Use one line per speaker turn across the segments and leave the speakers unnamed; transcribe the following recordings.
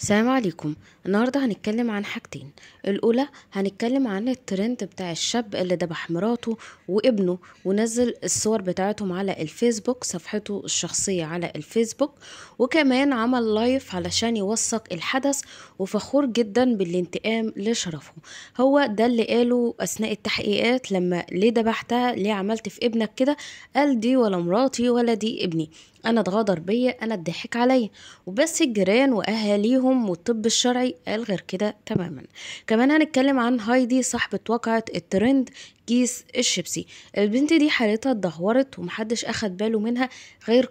السلام عليكم. النهاردة هنتكلم عن حاجتين. الأولى هنتكلم عن الترند بتاع الشاب اللي ذبح مراته وابنه ونزل الصور بتاعتهم على الفيسبوك، صفحته الشخصية على الفيسبوك، وكمان عمل live علشان يوثق الحدث، وفخور جدا بالانتقام لشرفه. هو ده اللي قاله أثناء التحقيقات لما ليه ذبحتها، ليه عملت في ابنك كده؟ قال دي ولا مراتي ولا دي ابني، انا اتغدر بيا، انا اتضحك عليا. وبس الجيران واهاليهم والطب الشرعي قال غير كده تماما. كمان هنتكلم عن هايدي صاحبة واقعة الترند كيس الشيبسي. البنت دي حالتها اتدهورت ومحدش اخد باله منها غير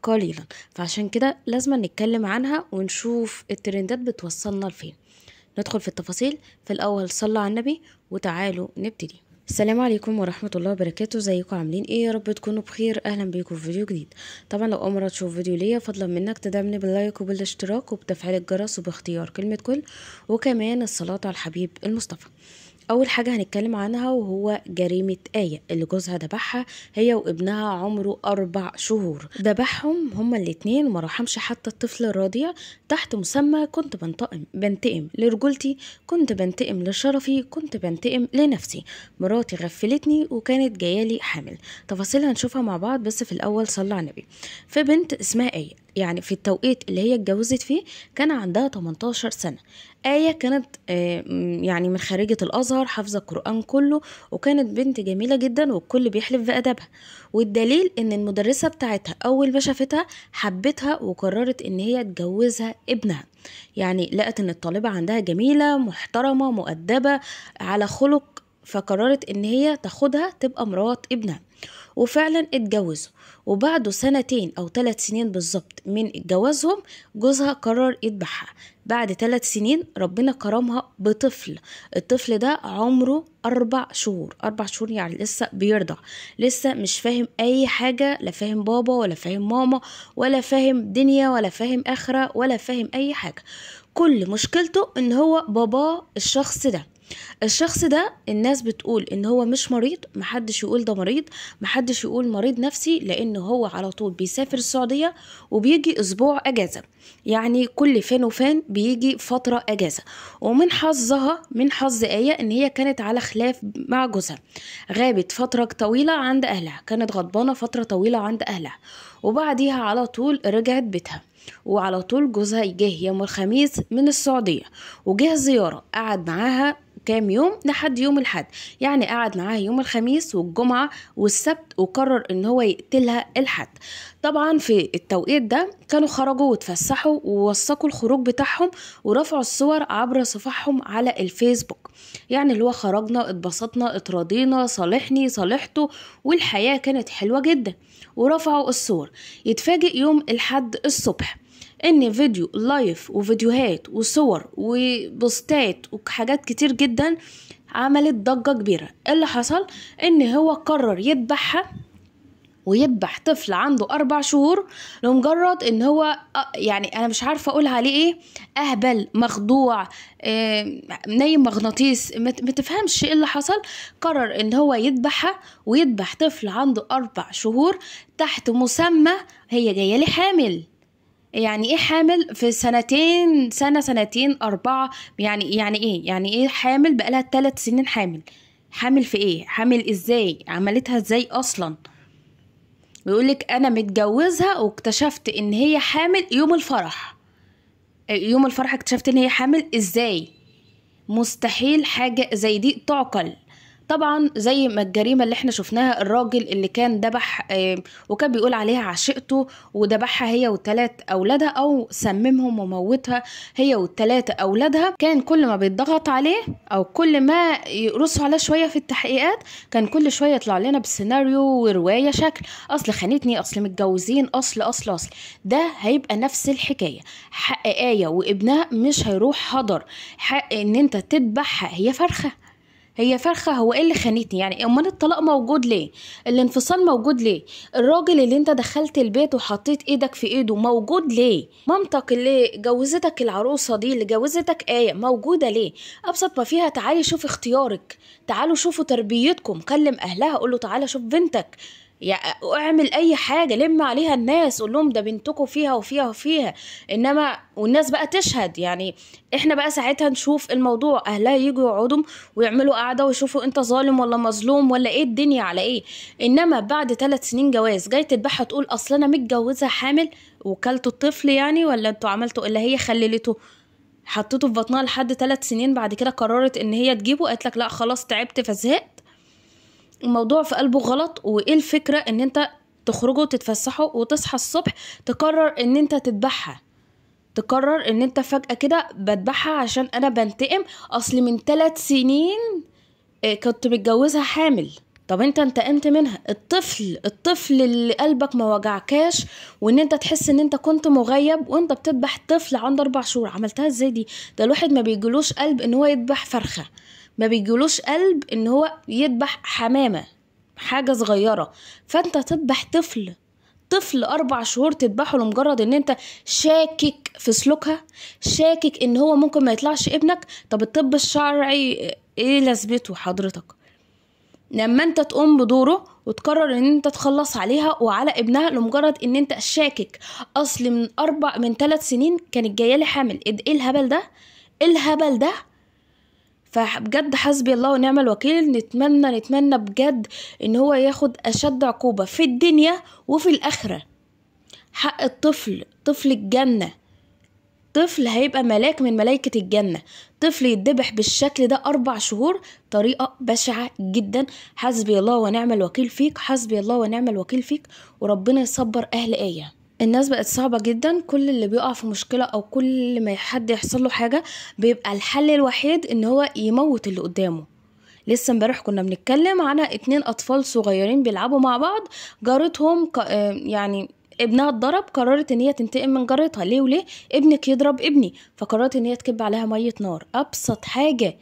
قليلا، فعشان كده لازم نتكلم عنها ونشوف الترندات بتوصلنا لفين. ندخل في التفاصيل. في الاول صلوا على النبي وتعالوا نبتدي. السلام عليكم ورحمة الله وبركاته. ازيكم عاملين ايه؟ يا رب تكونوا بخير. اهلا بيكم في فيديو جديد. طبعا لو اول مرة تشوف فيديو ليا فضلا منك تدعمني بال like وبالاشتراك وبتفعيل الجرس وباختيار كلمة كل، وكمان الصلاة على الحبيب المصطفى. اول حاجة هنتكلم عنها وهو جريمة آية اللي جوزها ذبحها هي وابنها عمره 4 شهور. ذبحهم هما الاتنين وما رحمش حتى الطفل الرضيع، تحت مسمى كنت بنتقم لرجولتي، كنت بنتقم لشرفي، كنت بنتقم لنفسي، مراتي غفلتني وكانت جايالي حامل. تفاصيل هنشوفها مع بعض، بس في الاول صلى على النبي. في بنت اسمها آية، يعني في التوقيت اللي هي اتجوزت فيه كان عندها 18 سنة. آية كانت يعني من خريجة الأزهر، حافظة القرآن كله، وكانت بنت جميلة جدا والكل بيحلف بأدبها. والدليل ان المدرسة بتاعتها أول ما شافتها حبتها وقررت ان هي تجوزها ابنها. يعني لقت ان الطالبة عندها جميلة محترمة مؤدبة على خلق، فقررت ان هي تاخدها تبقى مرات ابنها، وفعلا اتجوزوا. وبعده 2 أو 3 سنين بالظبط من جوازهم جوزها قرر يذبحها. بعد 3 سنين ربنا كرمها بطفل. الطفل ده عمره 4 شهور، 4 شهور يعني لسه بيرضع، لسه مش فاهم اي حاجة، لا فاهم بابا ولا فاهم ماما ولا فاهم دنيا ولا فاهم اخرة ولا فاهم اي حاجة. كل مشكلته ان هو باباه الشخص ده. الشخص ده الناس بتقول ان هو مش مريض، محدش يقول ده مريض، محدش يقول مريض نفسي، لان هو على طول بيسافر السعودية وبيجي اسبوع اجازة، يعني كل فين وفين بيجي فترة اجازة. ومن حظها، من حظ آية، ان هي كانت على خلاف مع جوزها، غابت فترة طويلة عند اهلها، كانت غضبانة فترة طويلة عند اهلها، وبعديها على طول رجعت بيتها. وعلى طول جوزها جه يوم الخميس من السعودية وجه زيارة، قعد معاها كام يوم لحد يوم الحد، يعني قعد معاها يوم الخميس والجمعة والسبت، وقرر ان هو يقتلها الحد. طبعا في التوقيت ده كانوا خرجوا وتفسحوا ووثقوا الخروج بتاعهم ورفعوا الصور عبر صفحهم على الفيسبوك، يعني اللي هو خرجنا اتبسطنا اتراضينا صالحني صالحته، والحياة كانت حلوة جدا، ورفعوا الصور. يتفاجئ يوم الحد الصبح ان فيديو live وفيديوهات وصور وبوستات وحاجات كتير جدا عملت ضجة كبيرة. اللي حصل ان هو قرر يذبحها ويذبح طفل عنده 4 شهور لمجرد ان هو، يعني انا مش عارفة اقول عليه ايه، اهبل، مخدوع، نايم مغناطيس، ما تفهمش ايه اللي حصل. قرر ان هو يذبحها ويذبح طفل عنده 4 شهور تحت مسمى هي جاية لي حامل. يعني ايه حامل في سنتين، سنة سنتين 4، يعني ايه، يعني ايه حامل؟ بقالها 3 سنين حامل. حامل في ايه؟ حامل ازاي؟ عملتها ازاي اصلا؟ بيقولك انا متجوزها واكتشفت ان هي حامل يوم الفرح. يوم الفرح اكتشفت ان هي حامل ازاي؟ مستحيل حاجة زي دي تعقل. طبعا زي ما الجريمة اللي احنا شفناها، الراجل اللي كان ذبح وكان بيقول عليها عشيقته وذبحها هي و3 اولادها، او سممهم وموتها هي و3 اولادها، كان كل ما بيتضغط عليه او كل ما يقرصوا عليه شوية في التحقيقات كان كل شوية يطلع لنا بسيناريو ورواية شكل، اصل خانتني، اصل متجوزين، اصل اصل اصل. ده هيبقى نفس الحكاية. حق آية وابنها مش هيروح هدر، حق ان انت تذبحها، هي فرخة، هي فرخة، هو ايه اللي خانتني يعني؟ امال الطلاق موجود ليه؟ الانفصال موجود ليه؟ الراجل اللي انت دخلت البيت وحطيت ايدك في ايده موجود ليه؟ مامتك اللي جوزتك العروسة دي، اللي جوزتك آية، موجودة ليه؟ ابسط ما فيها تعالي شوف اختيارك، تعالوا شوفوا تربيتكم، كلم اهلها قول له تعالى شوف بنتك. يعني اعمل اي حاجة، لم عليها الناس، قول لهم ده بنتكم فيها وفيها وفيها، انما والناس بقى تشهد. يعني احنا بقى ساعتها نشوف الموضوع، اهلها يجوا يقعدوا ويعملوا قعدة ويشوفوا انت ظالم ولا مظلوم ولا ايه الدنيا على ايه. انما بعد 3 سنين جواز جاي تذبحها تقول اصل انا متجوزة حامل وكلتوا الطفل يعني، ولا انتوا عملتوا الا هي خللته حطيته في بطنها لحد 3 سنين، بعد كده قررت ان هي تجيبه، قالت لك لا خلاص تعبت فزهقت. الموضوع في قلبه غلط. وايه الفكرة ان انت تخرجوا وتتفسحوا وتصحى الصبح تقرر ان انت تذبحها، تقرر ان انت فجأة كده بذبحها عشان انا بنتقم، اصل من 3 سنين كنت متجوزها حامل. طب انت انتقمت منها. الطفل اللي قلبك ما وجعكاش وان انت تحس ان انت كنت مغيب وانت بتذبح طفل عنده 4 شهور، عملتها ازاي دي؟ ده الواحد ما بيجيلوش قلب ان هو يذبح فرخة، ما بيجيلوش قلب ان هو يذبح حمامة، حاجة صغيرة، فانت تذبح طفل 4 شهور تذبحه لمجرد ان انت شاكك في سلوكها، شاكك ان هو ممكن ما يطلعش ابنك. طب الطب الشرعي ايه لازمته حضرتك لما انت تقوم بدوره وتقرر ان انت تخلص عليها وعلى ابنها لمجرد ان انت شاكك، اصل من 3 سنين كانت جاية لي حامل؟ ايه الهبل ده؟ ايه الهبل ده؟ فبجد حسبي الله ونعم الوكيل. نتمنى بجد ان هو ياخد اشد عقوبة في الدنيا وفي الاخرة. حق الطفل، طفل الجنة، طفل هيبقى ملاك من ملائكة الجنة، طفل يتذبح بالشكل ده 4 شهور، طريقة بشعة جدا. حسبي الله ونعم الوكيل فيك، حسبي الله ونعم الوكيل فيك، وربنا يصبر اهل آية. الناس بقت صعبة جدا، كل اللي بيقع في مشكلة او كل ما حد يحصل له حاجة بيبقى الحل الوحيد ان هو يموت اللي قدامه. لسه امبارح كنا بنتكلم عن 2 اطفال صغيرين بيلعبوا مع بعض، جارتهم يعني ابنها اتضرب، قررت ان هي تنتقم من جارتها. ليه وليه ابنك يضرب ابني؟ فقررت ان هي تكب عليها مية نار. ابسط حاجة،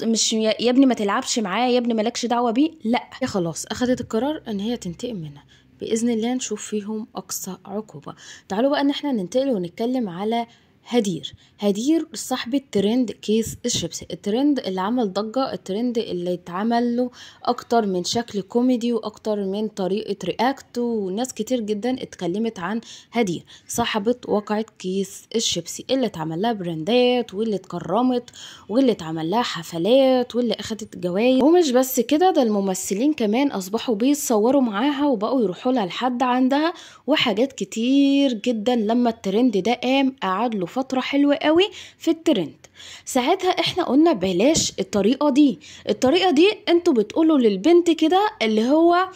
مش يا ابني ما تلعبش معاه، يا ابني مالكش دعوة بيه، لا خلاص اخدت القرار ان هي تنتقم منها. بإذن الله نشوف فيهم أقصى عقوبة. تعالوا بقى إن احنا ننتقل ونتكلم على هدير. هدير صاحبة ترند كيس الشيبسي، الترند اللي عمل ضجة، الترند اللي اتعمل له أكتر من شكل كوميدي وأكتر من طريقة react، وناس كتير جدا اتكلمت عن هدير صاحبة وقعة كيس الشيبسي، اللي اتعمل لها براندات واللي اتكرمت واللي اتعمل لها حفلات واللي اخدت جوائز. ومش بس كده، ده الممثلين كمان أصبحوا بيتصوروا معاها وبقوا يروحوا لها لحد عندها وحاجات كتير جدا. لما الترند ده قام قعد له فترة حلوة قوي في الترند. ساعتها احنا قلنا بلاش الطريقة دي، الطريقة دي انتوا بتقولوا للبنت كده اللي هو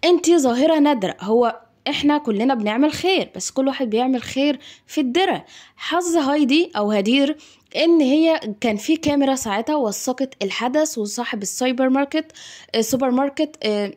انتي ظاهرة نادرة. هو احنا كلنا بنعمل خير، بس كل واحد بيعمل خير في الدرة. حظ هايدي او هدير ان هي كان في كاميرا ساعتها وثقت الحدث، وصاحب السايبر ماركت السوبر ماركت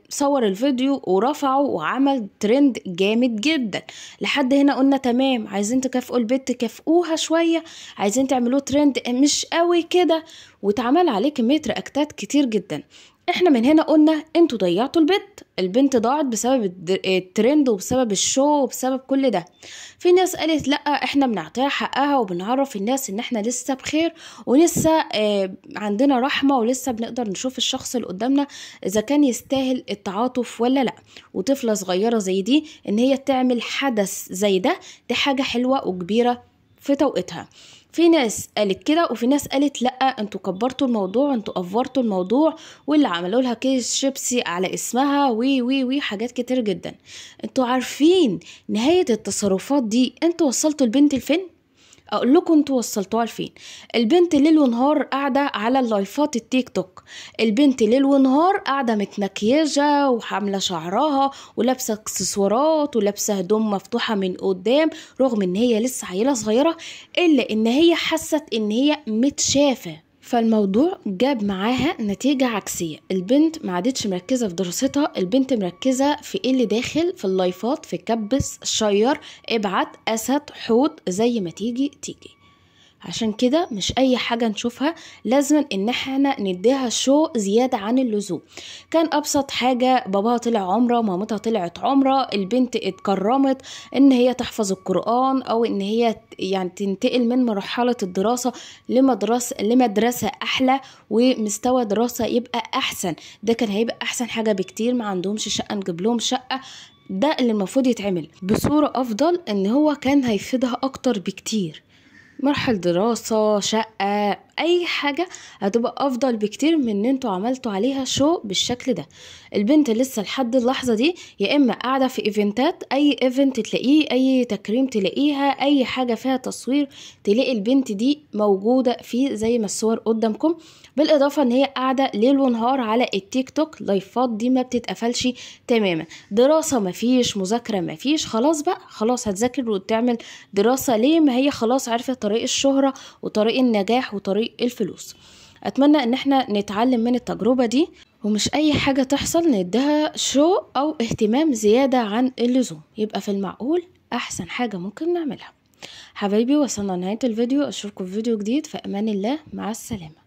صور الفيديو ورفعه وعمل ترند جامد جدا. لحد هنا قلنا تمام، عايزين تكافئوا البت كافئوها شوية، عايزين تعملوه ترند مش قوي كده، واتعمل عليه كمية رياكتات كتير جدا. احنا من هنا قلنا انتوا ضيعتوا البنت، البنت ضاعت بسبب الترند وبسبب ال show وبسبب كل ده. في ناس قالت لا احنا بنعطيها حقها وبنعرف الناس ان احنا لسه بخير ولسه عندنا رحمة ولسه بنقدر نشوف الشخص اللي قدامنا اذا كان يستاهل التعاطف ولا لا. وطفلة صغيرة زي دي ان هي تعمل حدث زي ده، دي حاجة حلوة وكبيرة في توقيتها. في ناس قالت كده وفي ناس قالت لا انتوا كبرتوا الموضوع، انتوا افورتوا الموضوع، واللي عملوا لها كيس شيبسي على اسمها وي وي وي حاجات كتير جدا. انتوا عارفين نهاية التصرفات دي انتوا وصلتوا البنت لفين؟ اقول لكم انتوا وصلتوها لفين. البنت ليل ونهار قاعدة على اللايفات التيك توك، البنت ليل ونهار قاعدة متمكيجه وحامله شعرها ولابسه اكسسوارات ولابسه هدوم مفتوحة من قدام، رغم ان هي لسه عيله صغيرة، الا ان هي حست ان هي متشافه. فالموضوع جاب معاها نتيجة عكسية، البنت ما عادتش مركزة في دراستها، البنت مركزة في ايه اللي داخل في اللايفات، في كبس share ابعت اسد حوت زي ما تيجي تيجي. عشان كده مش اي حاجة نشوفها لازم ان احنا نديها show زيادة عن اللزوم. كان ابسط حاجة باباها طلع عمرة، مامتها طلعت عمرة، البنت اتكرمت ان هي تحفظ القرآن، او ان هي يعني تنتقل من مرحلة الدراسة لمدرسة احلى ومستوى دراسة يبقى احسن. ده كان هيبقى احسن حاجة بكتير. ما عندهمش شقة نجيب لهم شقة. ده اللي المفروض يتعمل بصورة افضل، ان هو كان هيفيدها اكتر بكتير. مرحلة دراسة، شقة، اي حاجة هتبقى افضل بكتير من ان انتوا عملتوا عليها show بالشكل ده. البنت لسه لحد اللحظة دي يا اما قاعدة في event ات، اي event تلاقيه، اي تكريم تلاقيها، اي حاجة فيها تصوير تلاقي البنت دي موجودة فيه زي ما الصور قدامكم. بالاضافة ان هي قاعدة ليل ونهار على التيك توك، live ات دي ما بتتقفلش تماما. دراسة مفيش، مذاكرة مفيش، خلاص بقى، خلاص هتذاكر وتعمل دراسة ليه؟ ما هي خلاص عرفت طريق الشهرة وطريق النجاح وطريق الفلوس. اتمنى ان احنا نتعلم من التجربة دي، ومش اي حاجة تحصل نديها show او اهتمام زيادة عن اللزوم، يبقى في المعقول احسن حاجة ممكن نعملها. حبايبي وصلنا لنهاية الفيديو، اشوفكم في فيديو جديد، في امان الله، مع السلامة.